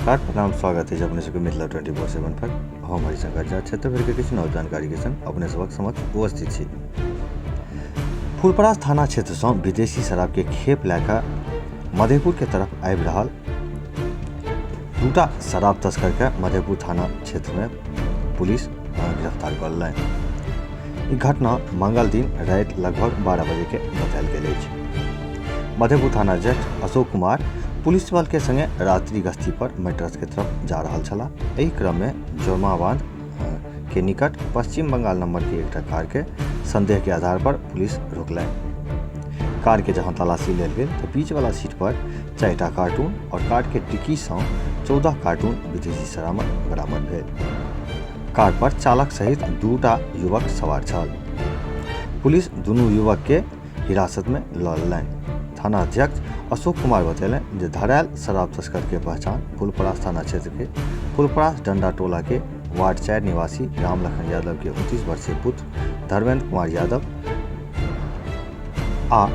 नमस्कार, प्रणाम, स्वागत है अपने सबके मिथिला 24/7 पर। हम हरिशंकर झा क्षेत्र भर के किछु नव जानकारी के संग अपने सबक समक्ष उपस्थित छी। फुलपरास थाना क्षेत्र से विदेशी शराब के खेप लए कऽ मधेपुर के तरफ आबि रहल दूटा शराब तस्कर के मधेपुर थाना क्षेत्र में पुलिस गिरफ्तार कऽ लेलनि। ई घटना मंगल दिन राति लगभग 12 बजे के बतायल गेल अछि। मधेपुर थाना अध्यक्ष अशोक कुमार पुलिस बल के संगे रात्रि गश्ती पर मेट्रस के तरफ जा रहल छलाह। एहि क्रम में जोरमा बांध के निकट पश्चिम बंगाल नंबर के एकटा कार के संदेह के आधार पर पुलिस रोकलनि। कार के जहां तलाशी लेल गेल तो बीच वाला सीट पर 4टा कार्टून और कार के डिक्की से 14 कार्टून विदेशी शराब बरामद भेल। कार पर चालक सहित 2टा युवक सवार छल। पुलिस दुनू युवक के हिरासत में लऽ लेलनि। थाना अध्यक्ष अशोक कुमार बतेलनि जे धरायल शराब तस्कर के पहचान फुलपरास थाना क्षेत्र के फुलपरास डंडा टोला के वार्ड 4 निवासी रामलखन यादव के 29 वर्षीय पुत्र धर्मेंद्र कुमार यादव आ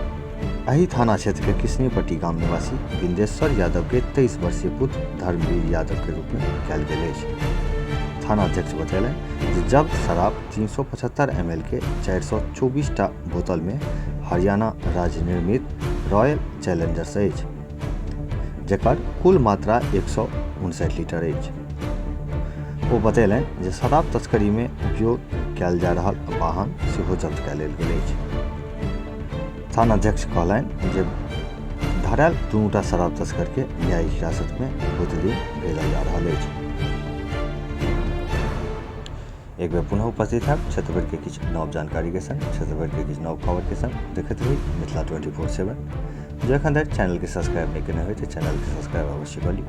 एहि थाना क्षेत्र के किशनीपट्टी गाम निवासी बिंदेश्वर यादव के 23 वर्षीय पुत्र धर्मवीर यादव के रूप में कयल गेल अछि। थाना अध्यक्ष बतेलनि जे जब्त शराब 375 ml के 424 टा बोतल में हरियाणा राज्य निर्मित रॉयल चैलेंजर्स अछि, जकर कुल मात्रा 159 लीटर अछि। ओ बतेलनि जे शराब तस्करी में उपयोग कयल जा रहल वाहन सेहो जब्त कय लेल गेल अछि। थानाध्यक्ष कहलनि जे धरायल दूटा शराब तस्कर के न्यायिक हिरासत में बुधदिन भेजल जा रहल अछि। एक बेर पुनः उपस्थित है क्षेत्र भर के किछु नव जानकारी के संग, क्षेत्र भर के किछु नव खबर के संग। देखैत रही मिथिला 24/7। जो एखन धरि चैनल के सब्सक्राइब नहीं केने होय तो चैनल के सब्सक्राइब अवश्य कर ली।